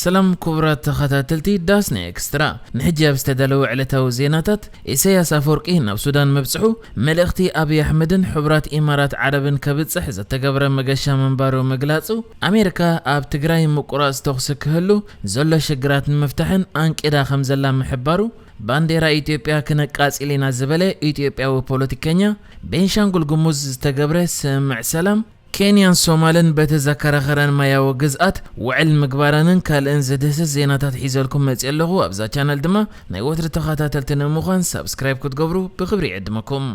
ሰላም ክቡራት ተኸታተልቲ ዳስና ኤክስትራ፣ ንሕጂ ኣብ ዝተዳለወ ዕለታዊ ዜናታት፣ ኢሳያስ ኣፈወርቂ ናብ ሱዳን ምብጽሑ፣ መልእኽቲ ኣብይ ኣሕመድን ሕቡራት ኢማራት ዓረብን ከብጽሕ ዝተገብረ መገሻ ምንባሩ ምግላጹ፣ ኣሜሪካ ኣብ ትግራይ ምቁራጽ ተኹሲ ክህሉ ዘሎ ሽግራት ንምፍታሕን ኣንቂዳ ከም ዘላ ምሕባሩ፣ ባንዴራ ኢትዮጵያ ክነቃጽል ኢና ዝበለ ኢትዮጵያዊ ፖለቲከኛ፣ ቤንሻንጉል ጉሙዝ ዝተገብረ ስምምዕ ሰላም፣ ኬንያን ሶማልን በቲ ዘከራኸረን ማያዊ ግዝኣት ውዕል ምግባረንን ካልእን ዝድህስስ ዜናታት ሒዘልኩም መፅእ ኣለኹ። ኣብዛ ቻነል ድማ ናይ ወትሪ ተኸታተልቲ ንምዃን ሳብስክራይብ ክትገብሩ ብኽብሪ ይዕድመኩም።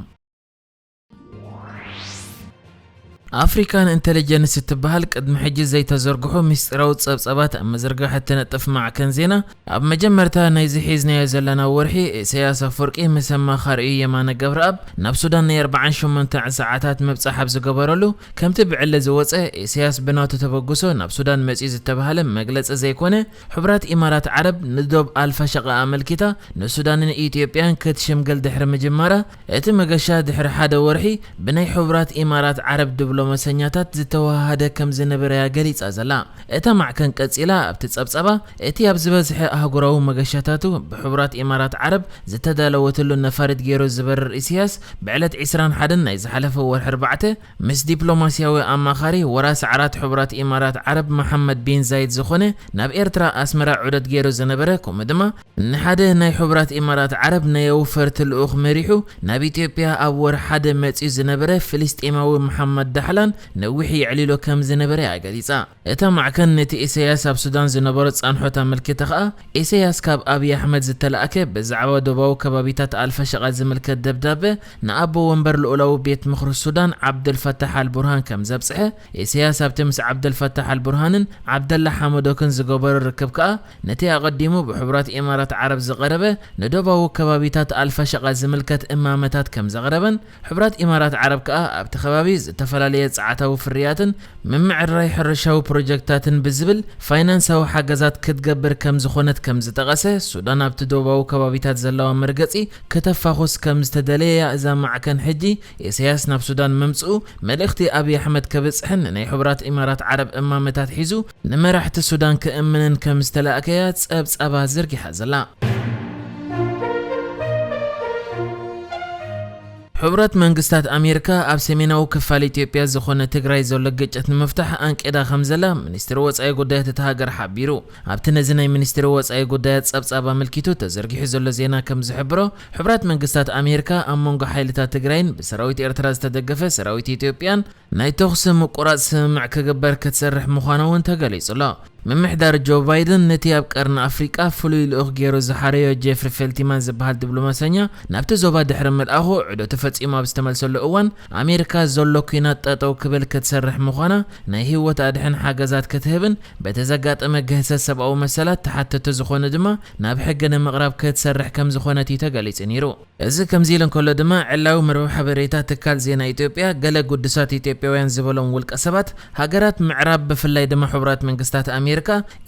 ኣፍሪካን ኢንተለጀንስ እትበሃል ቅድሚ ሕጂ ዘይተዘርግሑ ምስጢራዊ ጸብጻባት ኣብ ምዝርጋሕ እትነጥፍ ማዕከን ዜና፣ ኣብ መጀመርታ ናይዚ ሒዝናዮ ዘለና ወርሒ፣ ኢሳያስ ኣፈወርቂ ምስ ኣማኻሪኡ የማነ ገብረኣብ ናብ ሱዳን ናይ ኣርባዓን ሸሞንተን ሰዓታት ምብጻሕ ኣብ ዝገበረሉ፣ ከምቲ ብዕሊ ዝወጸ፣ ኢሳያስ ብናቱ ተበግሶ ናብ ሱዳን መጺኡ ዝተባህለ መግለጺ ዘይኮነ፣ ሕቡራት ኢማራት ዓረብ ንዶብ ኣልፋሸቃ ኣመልኪታ ንሱዳንን ኢትዮጵያን ክትሽምግል ድሕሪ ምጅማራ፣ እቲ መገሻ ድሕሪ ሓደ ወርሒ ብናይ ሕቡራት ኢማራት ዓረብ ዲፕሎማሰኛታት ዝተወሃሃደ ከም ዝነበረ እያ ገሊጻ ዘላ። እታ ማዕከን ቀጺላ ኣብቲ ጸብጻባ፣ እቲ ኣብ ዝበዝሐ ኣህጉራዊ መገሻታቱ ብሕቡራት ኢማራት ዓረብ ዝተዳለወትሉ ነፋሪት ገይሩ ዝበርር ኢሳያስ፣ ብዕለት ዕስራን ሓደን ናይ ዝሓለፈ ወርሒ ኣርባዕተ፣ ምስ ዲፕሎማስያዊ ኣማኻሪ ወራስ ዓራት ሕቡራት ኢማራት ዓረብ መሓመድ ቢን ዛይድ ዝኾነ ናብ ኤርትራ ኣስመራ ዑደት ገይሩ ዝነበረ፣ ከምኡ ድማ ንሓደ ናይ ሕቡራት ኢማራት ዓረብ ናይ ኣውፈርቲ ልኡኽ መሪሑ ናብ ኢትዮጵያ ኣብ ወርሒ ሓደ መጺኡ ዝነበረ ፍልስጤማዊ መሓመድ ዳሕላን ነዊሕ የዕሊሎ ከም ዝነበረ እያ ገሊጻ። እታ ማዕከን ነቲ ኢሳያስ ኣብ ሱዳን ዝነበሮ ጻንሖት ኣመልኪታ ከኣ፣ ኢሳያስ ካብ ኣብይ ኣሕመድ ዝተላእከ ብዛዕባ ዶባዊ ከባቢታት ኣልፋሸቃ ዝምልከት ደብዳበ ንኣቦ ወንበር ልኡላዊ ቤት ምኽሪ ሱዳን ዓብደልፈታሕ ኣልቡርሃን ከም ዘብጽሐ፣ ኢሳያስ ኣብቲ ምስ ዓብደልፈታሕ ኣልቡርሃንን ዓብደላ ሓመዶክን ዝገበሮ ርክብ ከኣ፣ ነቲ ኣቐዲሙ ብሕቡራት ኢማራት ዓረብ ዝቐረበ ንዶባዊ ከባቢታት ኣልፋሸቃ ዝምልከት እማመታት ከም ዘቕረበን፣ ሕቡራት ኢማራት ዓረብ ከኣ ኣብቲ ከባቢ ዝተፈላለየ ጸዓታዊ ፍርያትን ምምዕርራይ ሕርሻዊ ፕሮጀክታትን ብዝብል ፋይናንሳዊ ሓገዛት ክትገብር ከም ዝኾነት ከም ዝጠቐሰ፣ ሱዳን ኣብቲ ዶባዊ ከባቢታት ዘለዋ መርገጺ ከተፋኹስ ከም ዝተደለየ እያ እዛ ማዕከን ሕጂ ኢሳያስ ናብ ሱዳን ምምጽኡ መልእኽቲ ኣብይ ኣሕመድ ከብጽሕን ንናይ ሕቡራት ኢማራት ዓረብ እማመታት ሒዙ ንመራሕቲ ሱዳን ክእምንን ከም ዝተላእከያ ጸብጻባ ዘርጊሓ ዘላ። ሕቡራት መንግስታት ኣሜሪካ ኣብ ሰሜናዊ ክፋል ኢትዮጵያ ዝኾነ ትግራይ ዘሎ ግጭት ንምፍታሕ ኣንቂዳ ከም ዘላ ሚኒስትሪ ወጻኢ ጉዳያት እታ ሃገር ሓቢሩ። ኣብቲ ነዚ ናይ ሚኒስትሪ ወጻኢ ጉዳያት ጸብጻብ ኣመልኪቱ ተዘርጊሑ ዘሎ ዜና ከም ዝሕብሮ፣ ሕቡራት መንግስታት ኣሜሪካ ኣብ መንጎ ሓይልታት ትግራይን ብሰራዊት ኤርትራ ዝተደገፈ ሰራዊት ኢትዮጵያን ናይ ተኹሲ ምቁራጽ ስምምዕ ክግበር ክትሰርሕ ምዃና እውን ተገሊጹ ኣሎ። ምምሕዳር ጆ ባይደን ነቲ ኣብ ቀርኒ ኣፍሪቃ ፍሉይ ልኡኽ ገይሩ ዝሓረዮ ጄፍሪ ፌልቲማን ዝበሃል ዲፕሎማሰኛ ናብቲ ዞባ ድሕሪ ምልኣኹ፣ ዑደቱ ፈጺሙ ኣብ ዝተመልሰሉ እዋን፣ ኣሜሪካ ዘሎ ኲናት ጠጠው ክብል ክትሰርሕ ምዃና፣ ናይ ህይወት ኣድሕን ሓገዛት ክትህብን በቲ ዘጋጠመ ግህሰት ሰብኣዊ መሰላት ተሓተቲ ዝኾኑ ድማ ናብ ሕጊ ንምቕራብ ክትሰርሕ ከም ዝኾነት እዩ ተገሊጹ ነይሩ። እዚ ከምዚ ኢሉ እንከሎ ድማ፣ ዕላዊ መርበብ ሓበሬታ ትካል ዜና ኢትዮጵያ፣ ገለ ግዱሳት ኢትዮጵያውያን ዝበሎም ውልቀ ሰባት፣ ሃገራት ምዕራብ ብፍላይ ድማ ሕቡራት መንግስታት ኣሜሪካ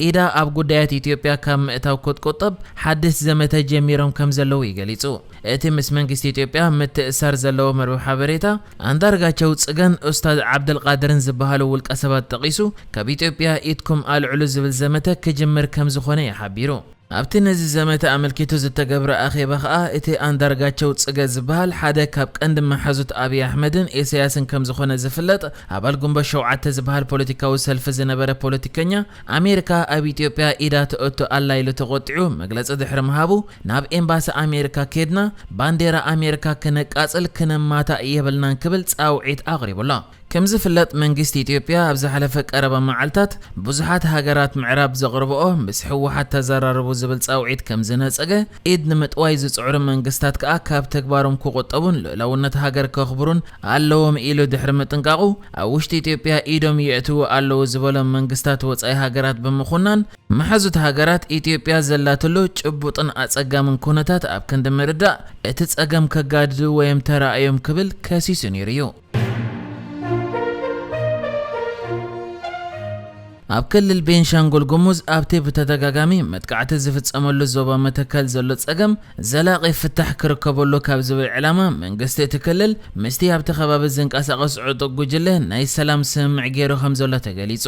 ኢዳ ኣብ ጉዳያት ኢትዮጵያ ካብ ምእታው ክትቁጠብ ሓድሽ ዘመተ ጀሚሮም ከም ዘለዉ እዩ ገሊጹ። እቲ ምስ መንግስቲ ኢትዮጵያ ምትእሳር ዘለዎ መርበብ ሓበሬታ፣ ኣንዳርጋቸው ጽገን ኡስታዝ ዓብደልቃድርን ዝበሃሉ ውልቀ ሰባት ጠቒሱ፣ ካብ ኢትዮጵያ ኢድኩም ኣልዕሉ ዝብል ዘመተ ክጅምር ከም ዝኾነ እዩ ሓቢሩ። ኣብቲ ነዚ ዘመተ ኣመልኪቱ ዝተገብረ ኣኼባ ከኣ፣ እቲ ኣንዳርጋቸው ጽገ ዝበሃል ሓደ ካብ ቀንዲ መሓዙት ኣብይ ኣሕመድን ኢሳያስን ከም ዝኾነ ዝፍለጥ፣ ኣባል ግንቦት ሸውዓተ ዝበሃል ፖለቲካዊ ሰልፊ ዝነበረ ፖለቲከኛ፣ ኣሜሪካ ኣብ ኢትዮጵያ ኢዳ ተእቱ ኣላ ኢሉ ተቖጢዑ መግለጺ ድሕሪ ምሃቡ፣ ናብ ኤምባሲ ኣሜሪካ ኬድና ባንዴራ ኣሜሪካ ክነቃጽል ክነማታእ የብልናን ክብል ጻውዒት ኣቕሪቡ ኣሎ። ከም ዝፍለጥ፣ መንግስቲ ኢትዮጵያ ኣብ ዝሓለፈ ቀረባ መዓልታት ብዙሓት ሃገራት ምዕራብ ዘቕርብኦ ምስ ህወሓት ተዘራረቡ ዝብል ጻውዒት ከም ዝነጸገ፣ ኢድ ንምጥዋይ ዝጽዕሩ መንግስታት ከኣ ካብ ተግባሮም ክቑጠቡን ልኡላውነት ሃገር ከኽብሩን ኣለዎም ኢሉ ድሕሪ ምጥንቃቑ፣ ኣብ ውሽጢ ኢትዮጵያ ኢዶም የእትዉ ኣለዉ ዝበሎም መንግስታት ወጻኢ ሃገራት ብምኹናን፣ መሓዙት ሃገራት ኢትዮጵያ ዘላትሉ ጭቡጥን ኣጸጋምን ኩነታት ኣብ ክንዲ ምርዳእ፣ እቲ ጸገም ከጋድዱ ወዮም ተራእዮም ክብል ከሲሱ ነይሩ እዩ። ኣብ ክልል ቤንሻንጉል ጉሙዝ ኣብቲ ብተደጋጋሚ መጥቃዕቲ ዝፍጸመሉ ዞባ መተከል ዘሎ ጸገም ዘላቒ ፍታሕ ክርከበሉ ካብ ዝብል ዕላማ መንግስቲ እቲ ክልል ምስቲ ኣብቲ ከባቢ ዝንቀሳቐስ ዕጡቕ ጉጅለ ናይ ሰላም ስምምዕ ገይሩ ከም ዘሎ ተገሊጹ።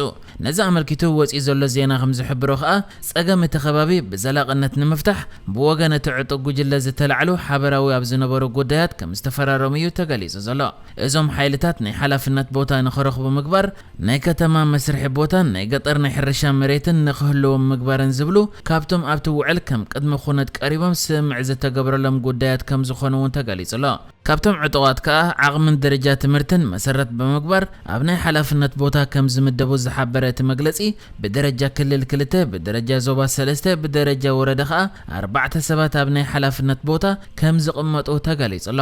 ነዚ ኣመልኪቱ ወጺኡ ዘሎ ዜና ከም ዝሕብሮ ከኣ ጸገም እቲ ከባቢ ብዘላቕነት ንምፍታሕ ብወገን እቲ ዕጡቕ ጉጅለ ዝተላዕሉ ሓበራዊ ኣብ ዝነበሩ ጉዳያት ከም ዝተፈራረሙ እዩ ተገሊጹ ዘሎ። እዞም ሓይልታት ናይ ሓላፍነት ቦታ ንኽረኽቡ ምግባር፣ ናይ ከተማ መስርሒ ቦታን ናይ ገጠር ናይ ሕርሻ መሬትን ንኽህልዎም ምግባርን ዝብሉ ካብቶም ኣብቲ ውዕል ከም ቅድመ ኩነት ቀሪቦም ስምምዕ ዝተገብረሎም ጉዳያት ከም ዝኾኑ እውን ተገሊጹ ኣሎ። ካብቶም ዕጡቓት ከኣ ዓቕምን ደረጃ ትምህርትን መሰረት ብምግባር ኣብ ናይ ሓላፍነት ቦታ ከም ዝምደቡ ዝሓበረ እቲ መግለጺ፣ ብደረጃ ክልል ክልተ፣ ብደረጃ ዞባ ሰለስተ፣ ብደረጃ ወረዳ ከኣ ኣርባዕተ ሰባት ኣብ ናይ ሓላፍነት ቦታ ከም ዝቕመጡ ተገሊጹ ኣሎ።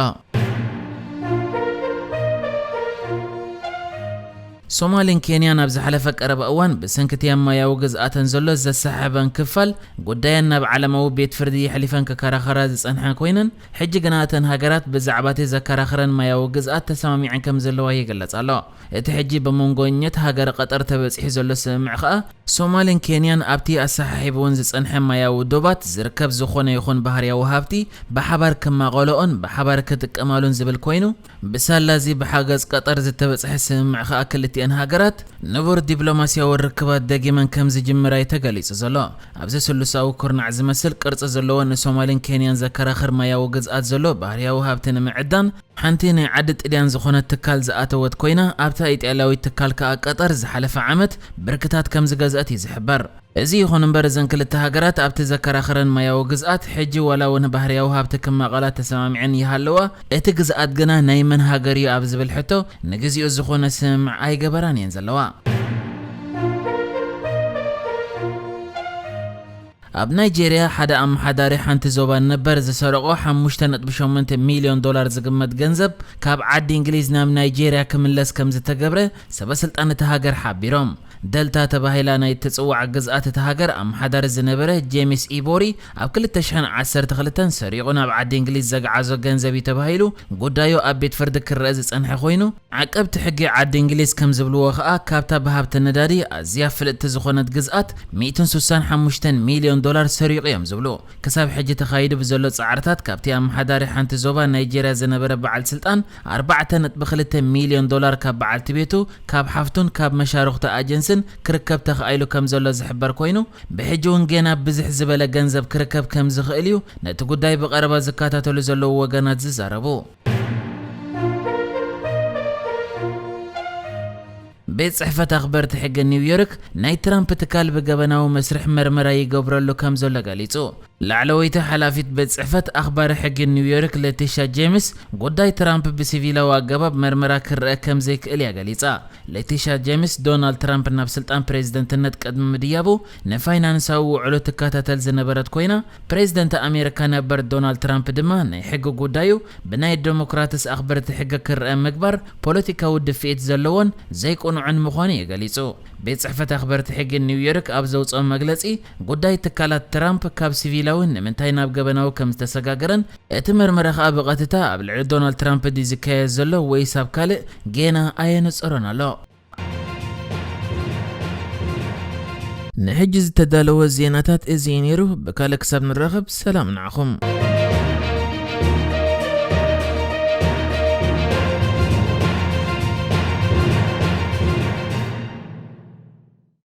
ሶማልን ኬንያን ኣብ ዝሓለፈ ቀረባ እዋን ብሰንኪ እቲ ኣብ ማያዊ ግዝኣተን ዘሎ ዘሰሓሕበን ክፋል ጉዳየን ናብ ዓለማዊ ቤት ፍርዲ የሕሊፈን ክከራኸራ ዝጸንሓ ኮይነን፣ ሕጂ ግና እተን ሃገራት ብዛዕባ እቲ ዘከራኽረን ማያዊ ግዝኣት ተሰማሚዐን ከም ዘለዋ ይግለጽ ኣሎ። እቲ ሕጂ ብመንጎ ኘት ሃገረ ቀጠር ተበጺሑ ዘሎ ስምምዕ ከኣ ሶማልን ኬንያን ኣብቲ ኣሰሓሒብወን ዝጸንሐ ማያዊ ዶባት ዝርከብ ዝኾነ ይኹን ባህርያዊ ሃብቲ ብሓባር ክማቐለኦን ብሓባር ክጥቀማሉን ዝብል ኮይኑ፣ ብሳላ እዚ ብሓገዝ ቀጠር ዝተበጽሐ ስምምዕ ከኣ ክልቲኤን ሃገራት ንቡር ዲፕሎማስያዊ ርክባት ደጊመን ከም ዝጅምራ እዩ ተገሊጹ ዘሎ። ኣብዚ ስሉሳዊ ኩርናዕ ዝመስል ቅርጺ ዘለዎ ንሶማልን ኬንያን ዘከራኽር ማያዊ ግዝኣት ዘሎ ባህርያዊ ሃብቲ ንምዕዳን ሓንቲ ናይ ዓዲ ጥልያን ዝኾነት ትካል ዝኣተወት ኮይና፣ ኣብታ ኢጣልያዊት ትካል ከኣ ቀጠር ዝሓለፈ ዓመት ብርክታት ከም ዝገዝአት እዩ ዝሕበር። እዚ ይኹን እምበር እዘን ክልተ ሃገራት ኣብቲ ዘከራኽረን ማያዊ ግዝኣት ሕጂ ዋላ እውን ባህርያዊ ሃብቲ ክማቐላ ተሰማሚዐን ይሃለዋ፣ እቲ ግዝኣት ግና ናይ መን ሃገር እዩ ኣብ ዝብል ሕቶ ንግዚኡ ዝኾነ ስምምዕ ኣይገበራን እየን ዘለዋ። ኣብ ናይጄርያ ሓደ ኣመሓዳሪ ሓንቲ ዞባ ነበር ዝሰረቆ ሓሙሽተ ነጥቢ ሸሞንተ ሚልዮን ዶላር ዝግመት ገንዘብ ካብ ዓዲ እንግሊዝ ናብ ናይጄርያ ክምለስ ከም ዝተገብረ ሰበስልጣን እታ ሃገር ሓቢሮም። ደልታ ተባሂላ ናይ እትጽዋዕ ግዝኣት እታ ሃገር ኣመሓዳሪ ዝነበረ ጄምስ ኢቦሪ ኣብ ክልተ ሽሕን ዓሰርተ ክልተን ሰሪቑ ናብ ዓዲ እንግሊዝ ዘግዓዞ ገንዘብ እዩ ተባሂሉ ጉዳዩ ኣብ ቤት ፍርዲ ክረአ ዝጸንሐ ኮይኑ፣ ዓቀብቲ ሕጊ ዓዲ እንግሊዝ ከም ዝብልዎ ከኣ፣ ካብታ ብሃብቲ ነዳዲ ኣዝያ ፍልጥቲ ዝኾነት ግዝኣት ሚእትን ስሳን ሓሙሽተን ሚልዮን ዶላር ሰሪቑ እዮም ዝብሉ። ክሳብ ሕጂ ተኻይዱ ብዘሎ ጻዕርታት፣ ካብቲ ኣመሓዳሪ ሓንቲ ዞባ ናይጄርያ ዝነበረ በዓል ስልጣን ኣርባዕተ ነጥቢ ክልተ ሚልዮን ዶላር ካብ በዓልቲ ቤቱ፣ ካብ ሓፍቱን ካብ መሻርኽቱ ኣጀንስን ክርከብ ተኻኢሉ ከም ዘሎ ዝሕበር ኮይኑ፣ ብሕጂ እውን ገና ብዝሕ ዝበለ ገንዘብ ክርከብ ከም ዝኽእል እዩ ነቲ ጉዳይ ብቐረባ ዝከታተሉ ዘለዉ ወገናት ዝዛረቡ። ቤት ጽሕፈት ኣኽበርቲ ሕጊ ኒውዮርክ ናይ ትራምፕ ትካል ብገበናዊ መስርሕ መርመራ ይገብረሉ ከም ዘሎ ገሊጹ። ላዕለወይቲ ሓላፊት ቤት ጽሕፈት ኣኽባሪ ሕጊ ኒውዮርክ ሌቲሻ ጄምስ፣ ጉዳይ ትራምፕ ብሲቪላዊ ኣገባብ መርመራ ክረአ ከም ዘይክእል እያ ገሊጻ። ሌቲሻ ጄምስ፣ ዶናልድ ትራምፕ ናብ ስልጣን ፕሬዝደንትነት ቅድሚ ምድያቡ ንፋይናንሳዊ ውዕሉ ትከታተል ዝነበረት ኮይና፣ ፕሬዝደንት ኣሜሪካ ነበር ዶናልድ ትራምፕ ድማ ናይ ሕጊ ጉዳዩ ብናይ ዴሞክራትስ ኣኽበርቲ ሕጊ ክረአ ምግባር ፖለቲካዊ ድፍኢት ዘለዎን ዘይቅኑዕን ምዃኑ እዩ ገሊጹ። ቤት ጽሕፈት ኣኽበርቲ ሕጊ ኒውዮርክ ኣብ ዘውጽኦ መግለጺ፣ ጉዳይ ትካላት ትራምፕ ካብ ሲቪላዊ ንምንታይ ናብ ገበናዊ ከም ዝተሰጋገረን፣ እቲ መርመራ ከኣ ብቐጥታ ኣብ ልዕሊ ዶናልድ ትራምፕ ድዩ ዝካየድ ዘሎ ወይስ ኣብ ካልእ፣ ጌና ኣየነጸሮን ኣሎ። ንሕጂ ዝተዳለወ ዜናታት እዚ እዩ ነይሩ። ብካልእ ክሳብ ንራኸብ፣ ሰላም ንዓኹም።